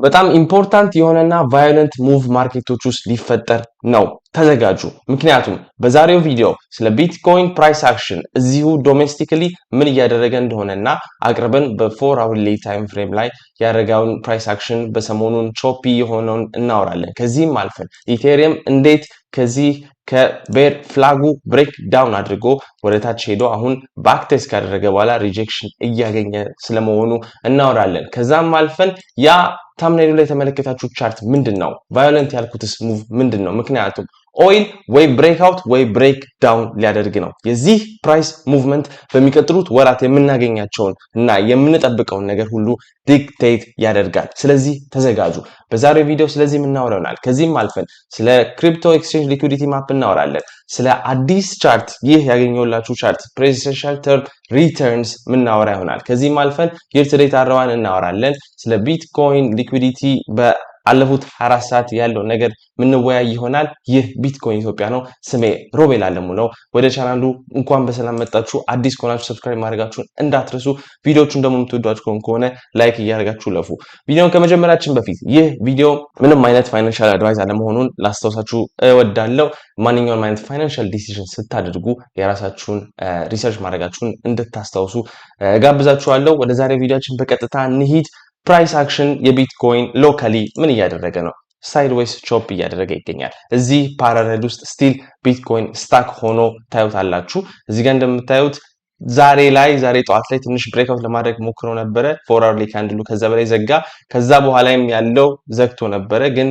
በጣም important የሆነና violent move market ኦች ውስጥ ሊፈጠር ነው። ተዘጋጁ። ምክንያቱም በዛሬው ቪዲዮ ስለ ቢትኮይን price action እዚሁ domestically ምን እያደረገ እንደሆነና አቅርበን በ 4 hourly time frame ላይ ያደረገውን price action በሰሞኑን choppy የሆነውን እናወራለን። ከዚህም አልፈን Ethereum እንዴት ከዚህ ከ bear flag ኡ break down አድርጎ ወደ ታች ሄዶ አሁን backtest ካደረገ በኋላ rejection እያገኘ ስለመሆኑ እናወራለን። ከዛም አልፈን ያ thumbnail ኡ ላይ የተመለከታችሁ chart ምንድን ነው? Violent ያልኩትስ move ምንድን ነው? ምክንያቱም oil ወይ breakout ወይ break down ሊያደርግ ነው። የዚህ price movement በሚቀጥሉት ወራት የምናገኛቸውን እና የምንጠብቀውን ነገር ሁሉ dictate ያደርጋል። ስለዚህ ተዘጋጁ። በዛሬው ቪዲዮ ስለዚህ የምናወራ ይሆናል። ከዚህም አልፈን ስለ crypto exchange liquidity map እናወራለን። ስለ አዲስ chart፣ ይህ ያገኘሁላችሁ chart presidential term returns ምናወራ ይሆናል። ከዚህም አልፈን year to date ROI ን እናወራለን። ስለ ቢትኮይን liquidity በአለፉት 24 ሰዓት ያለው ነገር ምንወያይ ይሆናል። ይህ ቢትኮይን ኢትዮጵያ ነው። ስሜ ሮቤል አለሙ ነው። ወደ ቻናሉ እንኳን በሰላም መጣችሁ። አዲስ ከሆናችሁ subscribe ማድረጋችሁን እንዳትረሱ። ቪዲዮቹን ደግሞ የምትወዷችሁ ከሆነ like እያደረጋችሁ እለፉ። ቪዲዮን ከመጀመራችን በፊት ይህ ቪዲዮ ምንም አይነት financial advice አለመሆኑን ላስታውሳችሁ እወዳለሁ። ማንኛውንም አይነት financial decision ስታደርጉ የራሳችሁን research ማድረጋችሁን እንድታስታውሱ ጋብዛችኋለሁ። ወደ ዛሬ ቪዲዮችን በቀጥታ እንሂድ። Price action የቢትኮይን locally ምን እያደረገ ነው? Sideways chop እያደረገ ይገኛል። እዚህ parallel ውስጥ still ቢትኮይን stuck ሆኖ ታዩታላችሁ። እዚህ ጋር እንደምታዩት ዛሬ ላይ፣ ዛሬ ጠዋት ላይ ትንሽ breakout ለማድረግ ሞክሮ ነበረ። 4 hourly candle ኡ ከዛ በላይ ዘጋ። ከዛ በኋላም ያለው ዘግቶ ነበረ። ግን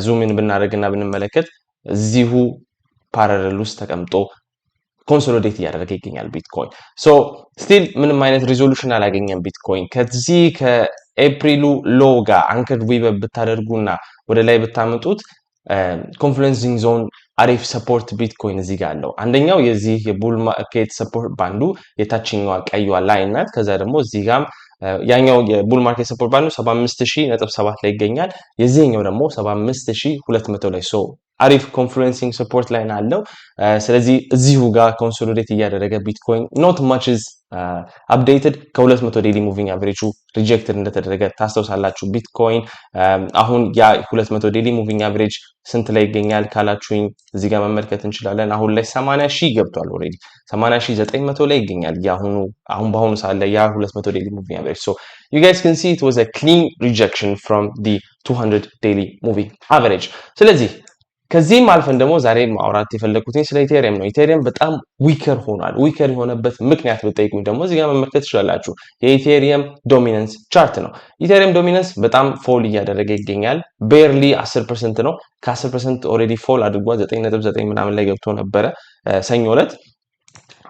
zoom in ብናደርግና ብንመለከት እዚሁ parallel ውስጥ ተቀምጦ consolidate እያደረገ ይገኛል ቢትኮይን። So still ምንም አይነት resolution አላገኘም ቢትኮይን። ከዚህ ከ April ኡ low ጋር anchored VWAP ብታደርጉና ወደ ላይ ብታመጡት confluencing zone አሪፍ support ቢትኮይን እዚህ ጋር አለው። አንደኛው የዚህ የ bull market support band ኡ የታችኛዋ ቀይዋ line ናት። ከዛ ደግሞ እዚህ ጋም ያኛው የ bull market support band ኡ 75,000.7 ላይ ይገኛል። የዚህኛው ደግሞ 75,200 ላይ፣ so አሪፍ confluencing support line አለው። ስለዚህ እዚሁ ጋር consolidate እያደረገ ቢትኮይን not much is updated። ከ200 daily moving average ኡ rejected እንደተደረገ ታስታውሳላችሁ። ቢትኮይን አሁን ያ 200 daily moving average ስንት ላይ ይገኛል ካላችሁኝ እዚህ ጋር መመልከት እንችላለን። አሁን ላይ 80 ሺህ ገብቷል። Already 80,900 ላይ ይገኛል። የአሁኑ አሁን በአሁኑ ሰዓት ላይ ያ 200 daily moving average፣ so you guys can see it was a clean rejection from the 200 daily moving average። ስለዚህ ከዚህም አልፈን ደግሞ ዛሬ ማውራት የፈለግኩት ስለ Ethereum ነው። Ethereum በጣም weaker ሆኗል። Weaker የሆነበት ምክንያት ብትጠይቁኝ ደግሞ እዚህ ጋር መመልከት ትችላላችሁ። የ Ethereum dominance chart ነው። Ethereum dominance በጣም fall እያደረገ ይገኛል። Barely 10% ነው። ከ10% already fall አድርጓል። 9.9 ምናምን ላይ ገብቶ ነበረ ሰኞ ዕለት።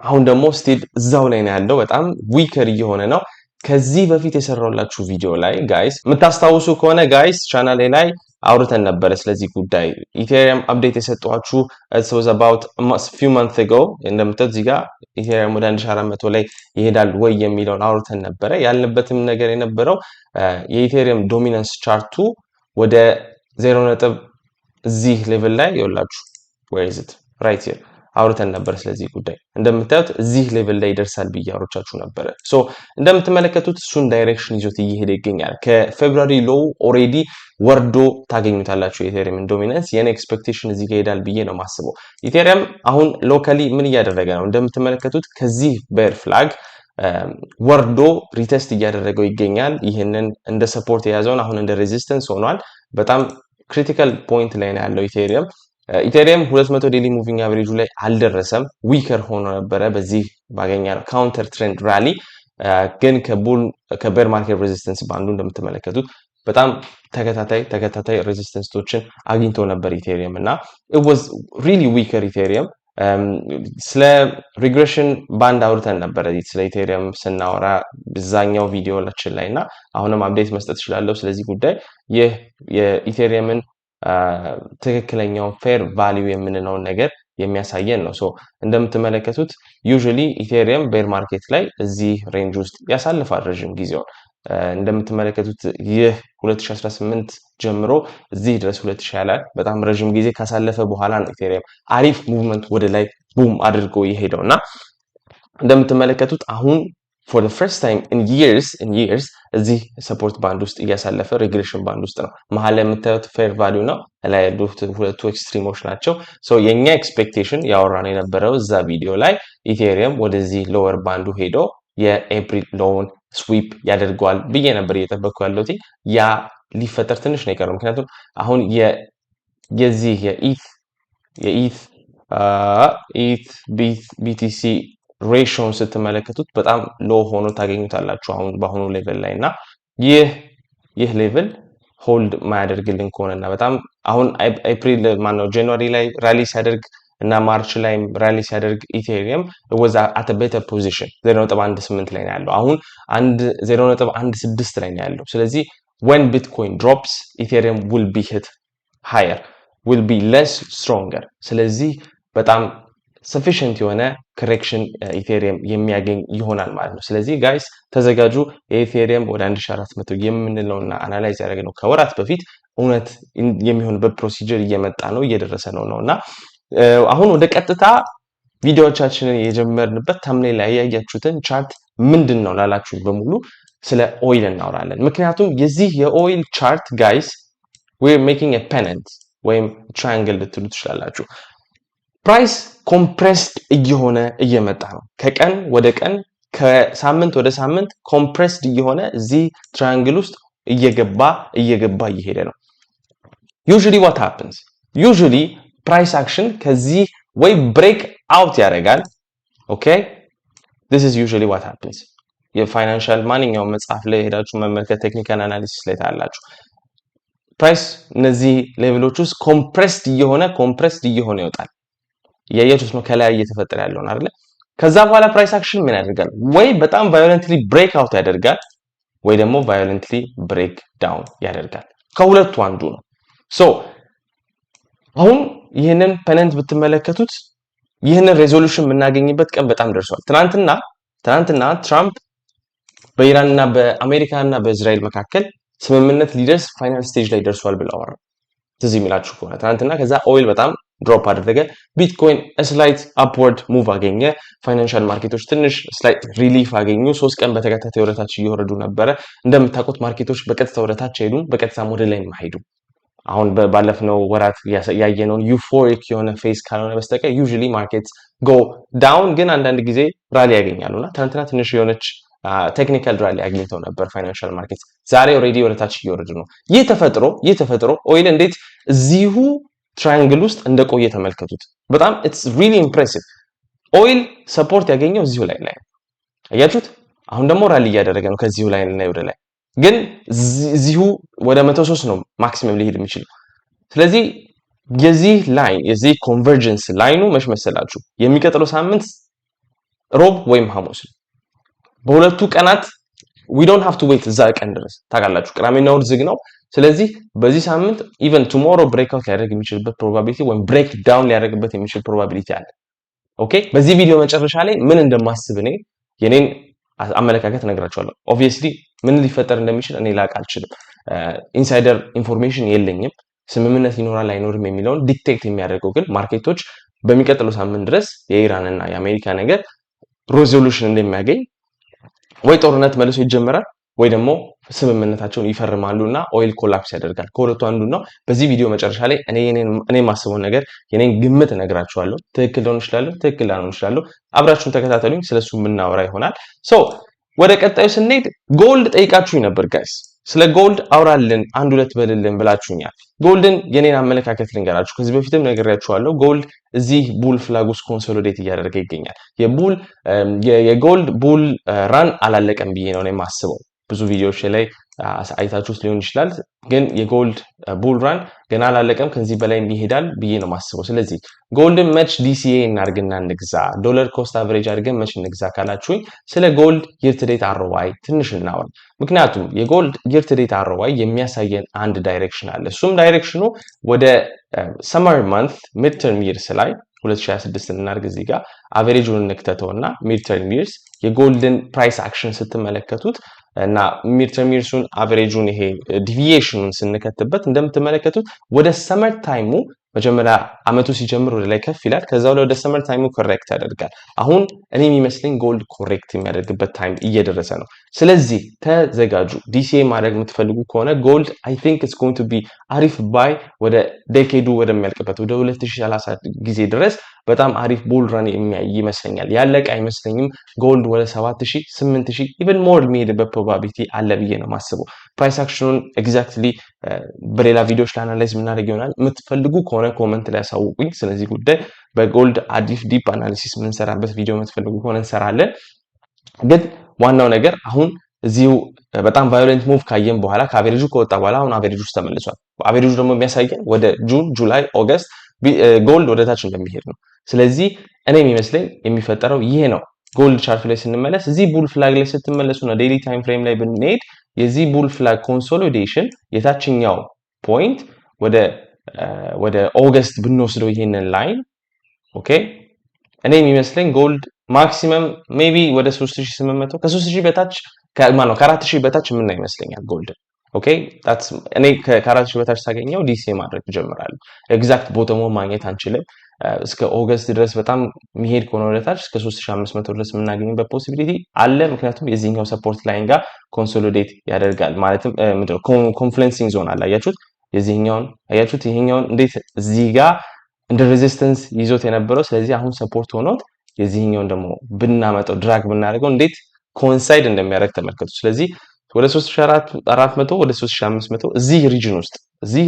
አሁን ደግሞ still እዛው ላይ ነው ያለው። በጣም weaker እየሆነ ነው። ከዚህ በፊት የሰራሁላችሁ ቪዲዮ ላይ guys የምታስታውሱ ከሆነ guys ቻናሌ ላይ አውርተን ነበረ ስለዚህ ጉዳይ። Ethereum update የሰጠኋችሁ was about few month ago። እንደምታዩት እዚህ ጋር Ethereum ወደ 1400 ላይ ይሄዳል ወይ የሚለውን አውርተን ነበረ። ያልንበትም ነገር የነበረው የ Ethereum dominance chart ኡ ወደ 0 ነጥብ እዚህ level ላይ ይኸውላችሁ፣ where is it? Right here አውርተን ነበር ስለዚህ ጉዳይ። እንደምታዩት እዚህ level ላይ ይደርሳል ብዬ አውርቻችሁ ነበረ። So እንደምትመለከቱት እሱን direction ይዞት እየሄደ ይገኛል። ከ February low already ወርዶ ታገኙታላችሁ የ Ethereum dominance። የኔ expectation እዚህ ጋር ይሄዳል ብዬ ነው የማስበው። Ethereum አሁን locally ምን እያደረገ ነው? እንደምትመለከቱት ከዚህ bear flag ወርዶ retest እያደረገው ይገኛል። ይህንን እንደ support የያዘውን አሁን እንደ resistance ሆኗል። በጣም critical point ላይ ነው ያለው Ethereum። Ethereum 200 daily moving average ኡ ላይ አልደረሰም። Weaker ሆኖ ነበረ በዚህ ባገኘነው counter trend rally፣ ግን ከ bull ከ bear market resistance band ኡ እንደምትመለከቱት በጣም ተከታታይ ተከታታይ resistance ኦችን አግኝቶ ነበር Ethereum እና it was really weaker Ethereum። ስለ regression band አውርተን ነበረ ስለ Ethereum ስናወራ ብዛኛው ቪዲዮችን ላይ እና አሁንም update መስጠት እችላለሁ ስለዚህ ጉዳይ። ይህ የ Ethereum ን ትክክለኛውን fair value የምንለውን ነገር የሚያሳየን ነው። So እንደምትመለከቱት usually Ethereum bear market ላይ እዚህ range ውስጥ ያሳልፋል ረዥም ጊዜውን። እንደምትመለከቱት ይህ 2018 ጀምሮ እዚህ ድረስ 2020 ላይ በጣም ረዥም ጊዜ ካሳለፈ በኋላ ነው Ethereum አሪፍ movement ወደ ላይ boom አድርጎ የሄደው እና እንደምትመለከቱት አሁን For the first time in years, in years እዚህ support band ውስጥ እያሳለፈ regression band ውስጥ ነው። መሀል ላይ የምታዩት fair value ነው። ላይ ያሉት ሁለቱ extreme ኦች ናቸው። So የኛ expectation ያወራነው የነበረው እዛ ቪዲዮ ላይ Ethereum ወደዚህ lower band ኡ ሄዶ የ April low ውን sweep ያደርገዋል ብዬ ነበር እየጠበቅኩ ያለሁት። ያ ሊፈጠር ትንሽ ነው የቀረው። ምክንያቱም አሁን የዚህ የ ETH ETH BTC ratio ን ስትመለከቱት በጣም low ሆኖ ታገኙታላችሁ አሁን በአሁኑ level ላይ። እና ይህ level hold ማያደርግልን ከሆነ እና በጣም አሁን ኤፕሪል ማነው January ላይ rally ሲያደርግ እና March ላይ rally ሲያደርግ Ethereum was at better position፣ 0.18 ላይ ነው ያለው። አሁን 0.16 ላይ ነው ያለው። ስለዚህ when Bitcoin drops, Ethereum will be hit higher, will be less stronger። ስለዚህ በጣም sufficient የሆነ correction Ethereum የሚያገኝ ይሆናል ማለት ነው። ስለዚህ guys ተዘጋጁ። የ Ethereum ወደ 1400 የምንለውና analyze ያደረግነው ከወራት በፊት እውነት የሚሆንበት procedure እየመጣ ነው፣ እየደረሰ ነው። እና አሁን ወደ ቀጥታ ቪዲዮዎቻችንን የጀመርንበት thumbnail ላይ ያያችሁትን chart ምንድን ነው ላላችሁ በሙሉ ስለ oil እናወራለን። ምክንያቱም የዚህ የ oil chart guys, we're making pennant ወይም triangle ልትሉ ትችላላችሁ። Price compressed እየሆነ እየመጣ ነው። ከቀን ወደ ቀን፣ ከሳምንት ወደ ሳምንት compressed እየሆነ እዚህ triangle ውስጥ እየገባ እየገባ እየሄደ ነው። Usually what happens? Usually price action ከዚህ ወይ break out ያደርጋል። Okay, this is usually what happens። የ financial ማንኛውም መጽሐፍ ላይ ሄዳችሁ መመልከት፣ technical analysis ላይ ታያላችሁ። Price እነዚህ level ኦች ውስጥ compressed እየሆነ compressed እየሆነ ይወጣል። እያያችሁት ነው ከላይ እየተፈጠረ ያለውን አይደለ? ከዛ በኋላ price action ምን ያደርጋል? ወይ በጣም violently break out ያደርጋል፣ ወይ ደግሞ violently break down ያደርጋል። ከሁለቱ አንዱ ነው። So አሁን ይህንን pennant ብትመለከቱት ይህንን resolution የምናገኝበት ቀን በጣም ደርሷል። ትናንትና ትራምፕ በኢራን እና በአሜሪካ እና በእስራኤል መካከል ስምምነት ሊደርስ final stage ላይ ደርሷል ብለው አወራ። ትዝ የሚላችሁ ከሆነ ትናንትና። ከዛ oil በጣም drop አደረገ። Bitcoin slight upward move አገኘ። Financial market ኦች ትንሽ slight relief አገኙ። 3 ቀን በተከታታይ ወደታች እየወረዱ ነበረ። እንደምታውቁት market ኦች በቀጥታ ወደታች አይሄዱም፣ በቀጥታም ወደ ላይ አይሄዱም። አሁን ባለፍነው ወራት ያየነውን euphoric የሆነ phase ካልሆነ በስተቀር usually market go down፣ ግን አንዳንድ ጊዜ rally ያገኛሉ። እና ትናንትና ትንሽ የሆነች technical rally አግኝተው ነበር financial market። ዛሬ already ወደታች እየወረዱ ነው። ይህ ተፈጥሮ oil እንዴት እዚሁ triangle ውስጥ እንደቆየ ተመልከቱት። በጣም it's really impressive። Oil support ያገኘው እዚሁ ላይ አያችሁት። አሁን ደግሞ rally እያደረገ ነው ከዚሁ ላይ ላይ ወደ ላይ፣ ግን እዚሁ ወደ 103 ነው maximum ሊሄድ የሚችለው። ስለዚህ የዚህ line፣ የዚህ convergence line ኑ መች መሰላችሁ? የሚቀጥለው ሳምንት ሮብ ወይም ሐሙስ ነው። በሁለቱ ቀናት፣ we don't have to wait እዛ ቀን ድረስ፣ ታውቃላችሁ፣ ቅዳሜና እሑድ ዝግ ነው። ስለዚህ በዚህ ሳምንት even tomorrow breakout ሊያደርግ የሚችልበት probability ወይም break down ሊያደርግበት የሚችል probability አለ። Okay፣ በዚህ ቪዲዮ መጨረሻ ላይ ምን እንደማስብ እኔ የኔን አመለካከት እነግራችኋለሁ። Obviously ምን ሊፈጠር እንደሚችል እኔ ላውቅ አልችልም። Insider information የለኝም። ስምምነት ይኖራል አይኖርም የሚለውን dictate የሚያደርገው ግን market ኦች በሚቀጥለው ሳምንት ድረስ የኢራን እና የአሜሪካ ነገር resolution እንደሚያገኝ፣ ወይ ጦርነት መልሶ ይጀመራል ወይ ደግሞ ስምምነታቸውን ይፈርማሉ እና oil collapse ያደርጋል። ከሁለቱ አንዱ ነው። በዚህ ቪዲዮ መጨረሻ ላይ እኔ የማስበውን ነገር፣ የኔን ግምት እነግራችኋለሁ። ትክክል ልሆን እችላለሁ፣ ትክክል ላልሆን እችላለሁ። አብራችሁን ተከታተሉኝ፣ ስለሱ የምናወራ ይሆናል። So ወደ ቀጣዩ ስንሄድ gold ጠይቃችሁኝ ነበር guys። ስለ gold አውራልን፣ አንድ ሁለት በልልን ብላችሁኛል። Gold ን የኔን አመለካከት ልንገራችሁ። ከዚህ በፊትም ነግሬያችኋለሁ። Gold እዚህ bull flag ውስጥ consolidate እያደረገ ይገኛል። የ gold bull run አላለቀም ብዬ ነው የማስበው። ብዙ ቪዲዮዎች ላይ አይታችሁት ሊሆን ይችላል። ግን የ gold bull run ገና አላለቀም፣ ከዚህ በላይም ይሄዳል ብዬ ነው የማስበው። ስለዚህ gold ን መች DCA እናርግና እንግዛ፣ dollar cost average አድርገን መች እንግዛ ካላችሁኝ ስለ gold year to date ROI ትንሽ እናወራ። ምክንያቱም የ gold year to date ROI የሚያሳየን አንድ direction አለ። እሱም direction ኑ ወደ summer month midterm years ላይ 2026 እናርግ፣ እዚህ ጋር average ኡን እንክተተው እና midterm years የ gold ን price action ስትመለከቱት እና midterm years ኡን average ኡን ይሄ deviation ኑን ስንከትበት እንደምትመለከቱት ወደ summer time ኡ መጀመሪያ አመቱ ሲጀምር ወደ ላይ ከፍ ይላል። ከዛ ወደ summer time ኡ correct ያደርጋል። አሁን እኔ የሚመስለኝ gold correct የሚያደርግበት time እየደረሰ ነው። ስለዚህ ተዘጋጁ። DCA ማድረግ የምትፈልጉ ከሆነ gold I think it's going to be አሪፍ buy። ወደ decade ኡ ወደሚያልቅበት ወደ 2030 ጊዜ ድረስ በጣም አሪፍ bull run የሚያይ ይመስለኛል። ያለቀ አይመስለኝም። Gold ወደ 7000፣ 8000፣ even more የሚሄድበት probability አለ ብዬ ነው የማስበው። Price action ኑን exactly በሌላ ቪዲዮዎች ላይ analyze የምናደርግ ይሆናል። የምትፈልጉ ከሆነ comment ላይ ያሳውቁኝ። ስለዚህ ጉዳይ በ gold አሪፍ deep analysis የምንሰራበት ቪዲዮ የምትፈልጉ ከሆነ እንሰራለን። ግን ዋናው ነገር አሁን እዚሁ በጣም violent move ካየን በኋላ፣ ከ average ኡ ከወጣ በኋላ፣ አሁን average ኡ ውስጥ ተመልሷል። Average ኡ ደግሞ የሚያሳየን ወደ June፣ July፣ August gold ወደ ታች እንደሚሄድ ነው። ስለዚህ እኔ የሚመስለኝ የሚፈጠረው ይሄ ነው። Gold chart ላይ ስንመለስ፣ እዚህ bull flag ላይ ስትመለሱ ነው፣ daily time frame ላይ ብንሄድ የዚህ bull flag consolidation የታችኛው point ወደ August ብንወስደው ይሄንን line፣ okay፣ እኔ የሚመስለኝ gold maximum maybe ወደ 3800፣ ከ3000 በታች ማነው፣ ከ4000 በታች የምናይ ይመስለኛል gold። Okay፣ እኔ ከ4000 በታች ሳገኘው DCA ማድረግ እጀምራለሁ። Exact bottom ኡ ማግኘት አንችልም። እስከ August ድረስ በጣም የሚሄድ ከሆነ ወደታች እስከ 3500 ድረስ የምናገኝበት possibility አለ። ምክንያቱም የዚህኛው support line ጋር consolidate ያደርጋል። ማለትም ምንድነው፣ confluencing zone አለ። አያችሁት? የዚህኛውን አያችሁት? ይሄኛውን እንዴት እዚህ ጋር እንደ resistance ይዞት የነበረው፣ ስለዚህ አሁን support ሆኖት የዚህኛውን ደግሞ ብናመጣው፣ drag ብናደርገው እንዴት coincide እንደሚያደርግ ተመልከቱ። ስለዚህ ወደ 3400፣ ወደ 3500 እዚህ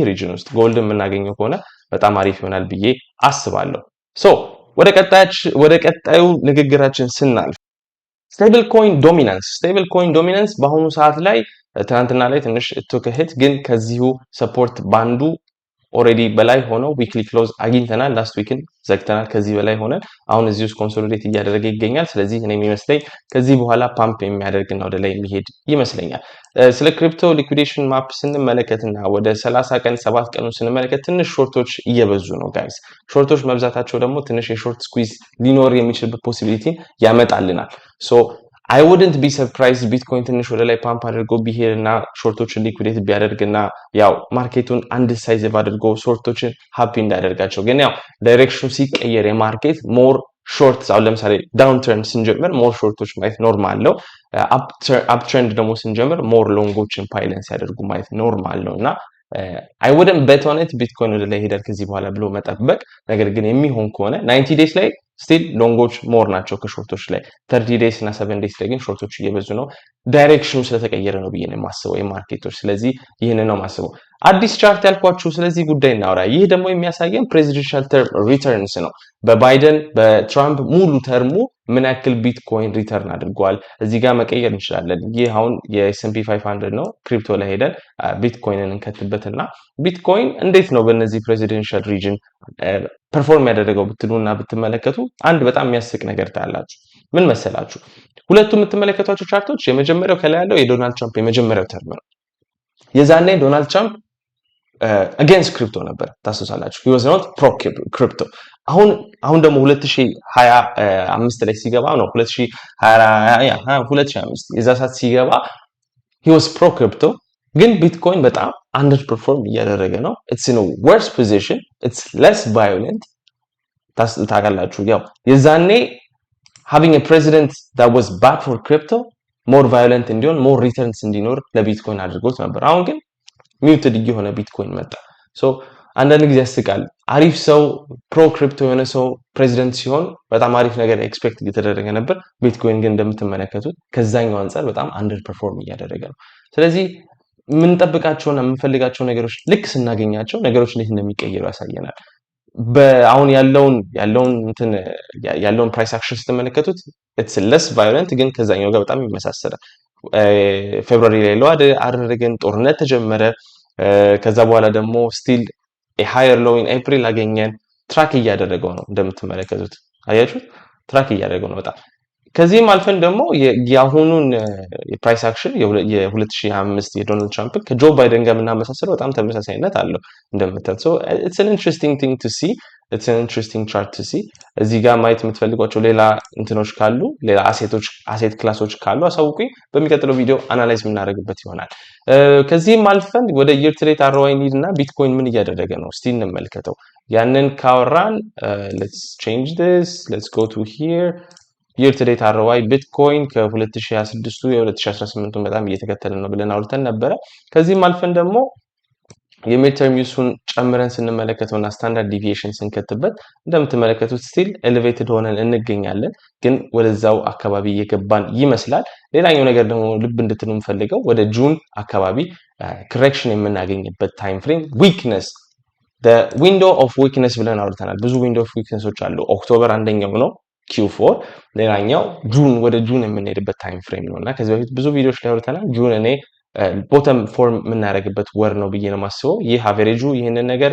region ውስጥ gold የምናገኘው ከሆነ በጣም አሪፍ ይሆናል ብዬ አስባለሁ። So ወደ ቀጣዩ ንግግራችን ስናልፍ stable coin dominance። Stable coin dominance በአሁኑ ሰዓት ላይ ትናንትና ላይ ትንሽ took a hit፣ ግን ከዚሁ support band ኡ already በላይ ሆነው weekly close አግኝተናል። Last week ን ዘግተናል። ከዚህ በላይ ሆነን አሁን እዚህ ውስጥ consolidate እያደረገ ይገኛል። ስለዚህ እኔ የሚመስለኝ ከዚህ በኋላ ፓምፕ የሚያደርግና ወደ ላይ የሚሄድ ይመስለኛል። ስለ crypto liquidation map ስንመለከትና ወደ 30 ቀን፣ 7 ቀኑ ስንመለከት ትንሽ short ኦች እየበዙ ነው guys። Short ኦች መብዛታቸው ደግሞ ትንሽ የ short squeeze ሊኖር የሚችልበት possibility ያመጣልናል። So I wouldn't be surprised ቢትኮይን ትንሽ ወደ ላይ ፓምፕ አድርጎ ቢሄድ እና short ኦችን liquidate ቢያደርግ እና ያው market ኡን undecisive አድርጎ short ኦችን happy እንዳያደርጋቸው። ግን ያው direction ኑ ሲቀየር የ market more short፣ አሁን ለምሳሌ downturn ስንጀምር more short ኦች ማየት normal ነው። Uptrend ደግሞ ስንጀምር more long ኦችን pile in ሲያደርጉ ማየት normal ነው። እና I wouldn't bet on it ቢትኮይን ወደ ላይ ይሄዳል ከዚህ በኋላ ብሎ መጠበቅ። ነገር ግን የሚሆን ከሆነ 90 days ላይ still long ኦች more ናቸው ከ short ኦች ላይ። 30 days እና 7 days ላይ ግን short ኦች እየበዙ ነው። Direction ኑ ስለተቀየረ ነው ብዬ ነው የማስበው የ market ኦች። ስለዚህ ይህንን ነው የማስበው። አዲስ chart ያልኳችሁ ስለዚህ ጉዳይ እናውራ። ይህ ደግሞ የሚያሳየን presidential term returns ነው። በባይደን፣ በትራምፕ ሙሉ term ኡ ምን ያክል ቢትኮይን return አድርጓል። እዚህ ጋር መቀየር እንችላለን። ይህ አሁን የ S&P 500 ነው። Crypto ላይ ሄደን ቢትኮይንን እንከትበትና ቢትኮይን እንዴት ነው በእነዚህ presidential region perform ያደረገው ብትሉና ብትመለከቱ አንድ በጣም የሚያስቅ ነገር ታያላችሁ። ምን መሰላችሁ? ሁለቱ የምትመለከቷቸው chart ኦች የመጀመሪያው ከላይ ያለው የዶናልድ ትራምፕ የመጀመሪያው term ነው። የዛኔ ዶናልድ ትራምፕ against crypto ነበር፣ ታስታውሳላችሁ። He was not pro crypto። አሁን ደግሞ 2025 ላይ ሲገባ ነው፣ 2025 የዛ ሰዓት ሲገባ he was pro crypto፣ ግን ቢትኮይን በጣም underperform እያደረገ ነው። It's in worse position፣ it's less violent። ታውቃላችሁ፣ ያው የዛኔ having a president that was bad for crypto more violent እንዲሆን፣ more returns እንዲኖር ለቢትኮይን አድርጎት ነበር። አሁን ግን muted እየሆነ ቢትኮይን መጣ። So አንዳንድ ጊዜ ያስቃል። አሪፍ ሰው፣ pro crypto የሆነ ሰው ፕሬዚደንት ሲሆን በጣም አሪፍ ነገር expect እየተደረገ ነበር። ቢትኮይን ግን እንደምትመለከቱት ከዛኛው አንጻር በጣም underperform እያደረገ ነው። ስለዚህ የምንጠብቃቸውና የምንፈልጋቸው ነገሮች ልክ ስናገኛቸው ነገሮች እንዴት እንደሚቀየሩ ያሳየናል። አሁን ያለውን እንትን፣ ያለውን price action ስትመለከቱት it's less violent፣ ግን ከዛኛው ጋር በጣም ይመሳሰላል። February ላይ low አደረግን፣ ጦርነት ተጀመረ። ከዛ በኋላ ደግሞ still higher low in April አገኘን። Track እያደረገው ነው እንደምትመለከቱት፣ አያችሁት? Track እያደረገው ነው በጣም። ከዚህም አልፈን ደግሞ የአሁኑን የ price action የ2025 የዶናልድ ትራምፕን ከጆ ባይደን ጋር የምናመሳስለው በጣም ተመሳሳይነት አለው እንደምታዩት። So it's an interesting thing to see፣ it's an interesting chart to see። እዚህ ጋር ማየት የምትፈልጓቸው ሌላ እንትኖች ካሉ፣ ሌላ asset ኦች፣ asset class ኦች ካሉ አሳውቁኝ። በሚቀጥለው ቪዲዮ analyze የምናደርግበት ይሆናል። ከዚህም አልፈን ወደ year to date ROI እንሂድ እና ቢትኮይን ምን እያደረገ ነው እስቲ እንመልከተው። ያንን ካወራን let's change this, let's go to here. Year to date ROI ቢትኮይን ከ2026 የ2018ቱን በጣም እየተከተለ ነው ብለን አውርተን ነበረ። ከዚህም አልፈን ደግሞ የ midterm news ኡን ጨምረን ስንመለከተውና standard deviation ስንከትበት እንደምትመለከቱት still elevated ሆነን እንገኛለን፣ ግን ወደዛው አካባቢ እየገባን ይመስላል። ሌላኛው ነገር ደግሞ ልብ እንድትሉ የምፈልገው ወደ June አካባቢ correction የምናገኝበት time frame፣ weakness፣ window of weakness ብለን አውርተናል። ብዙ window of weakness ኦች አሉ። October አንደኛው ነው፣ Q4፣ ሌላኛው June፣ ወደ June የምንሄድበት time frame ነው። እና ከዚህ በፊት ብዙ ቪዲዮዎች ላይ አውርተናል። June እኔ bottom form የምናደርግበት ወር ነው ብዬ ነው የማስበው። ይህ average ኡ ይህንን ነገር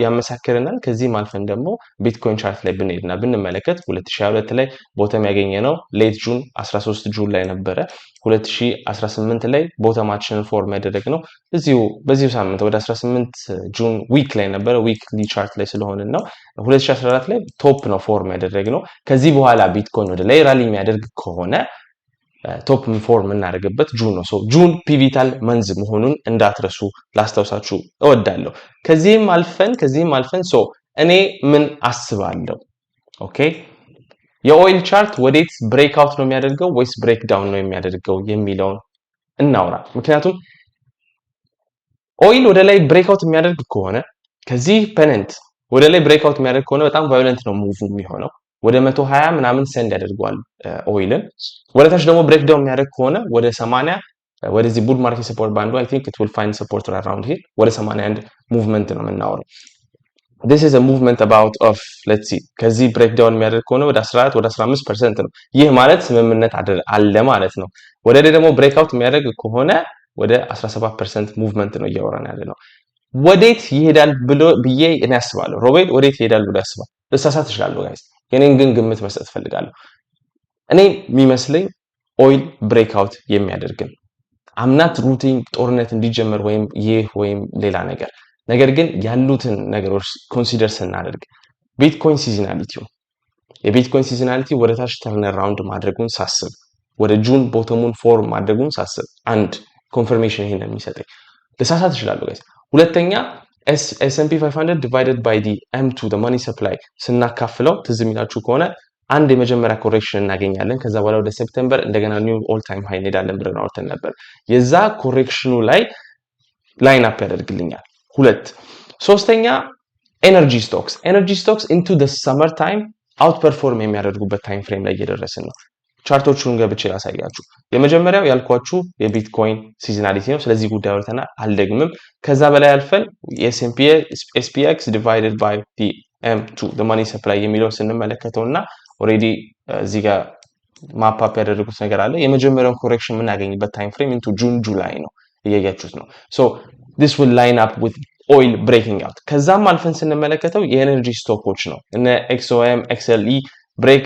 ያመሳክርናል። ከዚህም አልፈን ደግሞ ቢትኮይን chart ላይ ብንሄድና ብንመለከት 2022 ላይ bottom ያገኘነው late June፣ 13 June ላይ ነበረ። 2018 ላይ bottom ኣችንን form ያደረግነው እዚሁ በዚሁ ሳምንት ወደ 18 June week ላይ ነበረ። Weekly chart ላይ ስለሆንን ነው። 2014 ላይ top ነው form ያደረግነው። ከዚህ በኋላ ቢትኮይን ወደ ላይ rally የሚያደርግ ከሆነ top form የምናደርግበት June ነው። June pivotal month መሆኑን እንዳትረሱ ላስታውሳችሁ እወዳለሁ። ከዚህም አልፈን so እኔ ምን አስባለሁ? Okay፣ የ oil chart ወዴት breakout ነው የሚያደርገው ወይስ breakdown ነው የሚያደርገው የሚለውን እናውራ። ምክንያቱም oil ወደ ላይ breakout የሚያደርግ ከሆነ፣ ከዚህ pennant ወደ ላይ breakout የሚያደርግ ከሆነ በጣም violent ነው move የሚሆነው፣ ወደ 120 ምናምን send ያደርገዋል oil ን። ወደ ታች ደግሞ breakdown የሚያደርግ ከሆነ ወደ 80፣ ወደዚህ bull market support band ኡ፣ I think it will find support around here፣ ወደ 81 movement ነው የምናወራው። This is a movement about of, let's see፣ ከዚህ breakdown የሚያደርግ ከሆነ ወደ 14፣ ወደ 15% ነው። ይህ ማለት ስምምነት አለ ማለት ነው። ወደ ላይ ደግሞ breakout የሚያደርግ ከሆነ ወደ 17% movement ነው እያወራን ያለ ነው። ወዴት ይሄዳል ብሎ ብዬ እኔ አስባለሁ። ሮቤል ወዴት ይሄዳል ብሎ ያስባል? ልሳሳት እችላለሁ guys። የኔን ግን ግምት መስጠት እፈልጋለሁ። እኔ የሚመስለኝ oil breakout የሚያደርግ ነው። I'm not rooting ጦርነት እንዲጀመር ወይም ይህ ወይም ሌላ ነገር፣ ነገር ግን ያሉትን ነገሮች consider ስናደርግ ቢትኮይን seasonality ው፣ የቢትኮይን seasonality ወደ ታች turn around ማድረጉን ሳስብ፣ ወደ June bottom ኡን form ማድረጉን ሳስብ አንድ confirmation ይሄን ነው የሚሰጠኝ። ልሳሳት እችላለሁ guys። ሁለተኛ S&P 500 divided by the M2 money supply ስናካፍለው ትዝ የሚላችሁ ከሆነ አንድ የመጀመሪያ correction እናገኛለን። ከዛ በኋላ ወደ September እንደገና new all time high እንሄዳለን ብለን አውርተን ነበር። የዛ correction ኑ ላይ line up ያደርግልኛል። ሁለት። ሶስተኛ energy stocks into the summer time outperform የሚያደርጉበት time frame ላይ እየደረስን ነው። Chart ኦቹን ገብቼ ላሳያችሁ። የመጀመሪያው ያልኳችሁ የቢትኮይን seasonality ነው። ስለዚህ ጉዳይ አውርተናል፣ አልደግምም። ከዛ በላይ አልፈን የ SPX divided by M2 money supply የሚለውን ስንመለከተው እና already እዚህ ጋር map up ያደረጉት ነገር አለ። የመጀመሪያውን correction የምናገኝበት time frame into June, July ነው፣ እያያችሁት ነው። So this will line up with oil breaking out። ከዛም አልፈን ስንመለከተው የ energy stock ኦች ነው፣ እነ XOM፣ XLE break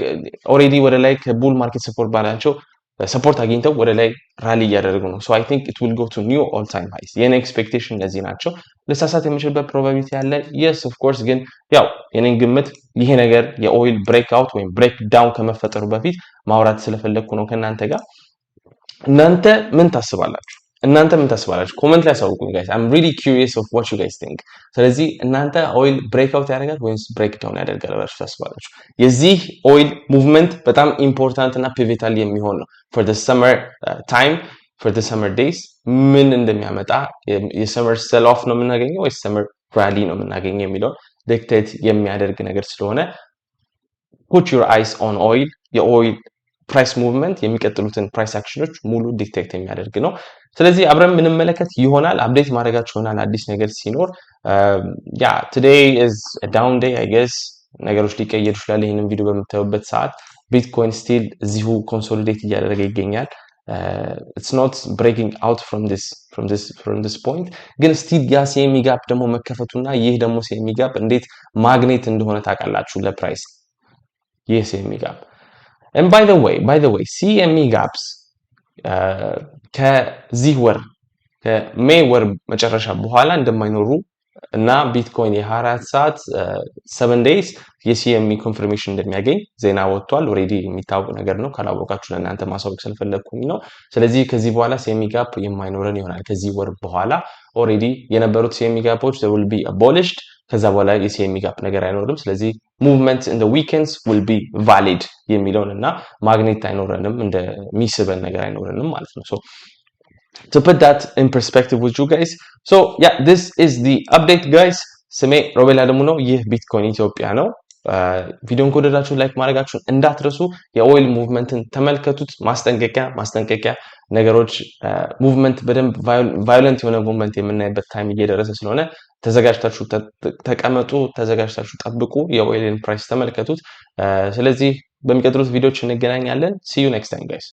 already ወደ ላይ ከ bull market support band ኣቸው support አግኝተው ወደ ላይ rally እያደረጉ ነው። So I think it will go to new all time highs። የኔ expectation እነዚህ ናቸው። ልሳሳት የምችልበት probability አለ። Yes, of course። ግን ያው የኔን ግምት ይሄ ነገር የ oil breakout ወይም breakdown ከመፈጠሩ በፊት ማውራት ስለፈለግኩ ነው ከእናንተ ጋር። እናንተ ምን ታስባላችሁ? እናንተ ምን ታስባላችሁ? Comment ላይ አሳውቁኝ guys። I'm really curious of what you guys think። ስለዚህ እናንተ oil breakout ያደርጋል ወይስ breakdown ያደርጋል ብላችሁ ታስባላችሁ? የዚህ oil movement በጣም important እና pivotal የሚሆን ነው for the summer time, for the summer days። ምን እንደሚያመጣ፣ የ summer sell off ነው የምናገኘው ወይስ summer rally ነው የምናገኘው የሚለውን dictate የሚያደርግ ነገር ስለሆነ put your eyes on oil። የ oil price movement የሚቀጥሉትን price action ኖች ሙሉ dictate የሚያደርግ ነው። ስለዚህ አብረን የምንመለከት ይሆናል። Update ማድረጋችሁ ይሆናል አዲስ ነገር ሲኖር። Yeah, today is down day, I guess። ነገሮች ሊቀየሩ ይችላል። ይህንን ቪዲዮ በምታዩበት ሰዓት ቢትኮይን still እዚሁ consolidate እያደረገ ይገኛል። It's not breaking out from this point፣ ግን still ያ CME gap ደግሞ መከፈቱና ይህ ደግሞ CME gap እንዴት ማግኔት እንደሆነ ታውቃላችሁ ለ price፣ ይህ CME gap። And by the way, CME gaps ከዚህ ወር ከ May ወር መጨረሻ በኋላ እንደማይኖሩ እና ቢትኮይን የ24 ሰዓት 7 days የ CME confirmation እንደሚያገኝ ዜና ወጥቷል። Already የሚታወቅ ነገር ነው። ካላወቃችሁ ለእናንተ ማሳወቅ ስለፈለግኩኝ ነው። ስለዚህ ከዚህ በኋላ CME gap የማይኖረን ይሆናል። ከዚህ ወር በኋላ already የነበሩት CME gap ኦች will be abolished። ከዛ በኋላ የ CME gap ነገር አይኖርም። ስለዚህ movement in weekends will be valid የሚለውን እና ማግኔት አይኖረንም፣ እንደሚስበን ነገር አይኖረንም ማለት ነው። So to put that in perspective with you guys, so yeah, this is the update, guys። ስሜ ሮቤል አለሙ ነው። ይህ ቢትኮይን ኢትዮጵያ ነው። ቪዲዮን ከወደዳችሁ like ማድረጋችሁን እንዳትረሱ። የ oil movement ን ተመልከቱት። ማስጠንቀቂያ ማስጠንቀቂያ ነገሮች movement በደንብ violent የሆነ movement የምናይበት time እየደረሰ ስለሆነ ተዘጋጅታችሁ ተቀመጡ፣ ተዘጋጅታችሁ ጠብቁ። የ oil ን price ተመልከቱት። ስለዚህ በሚቀጥሉት ቪዲዮዎች እንገናኛለን። See you next time, guys.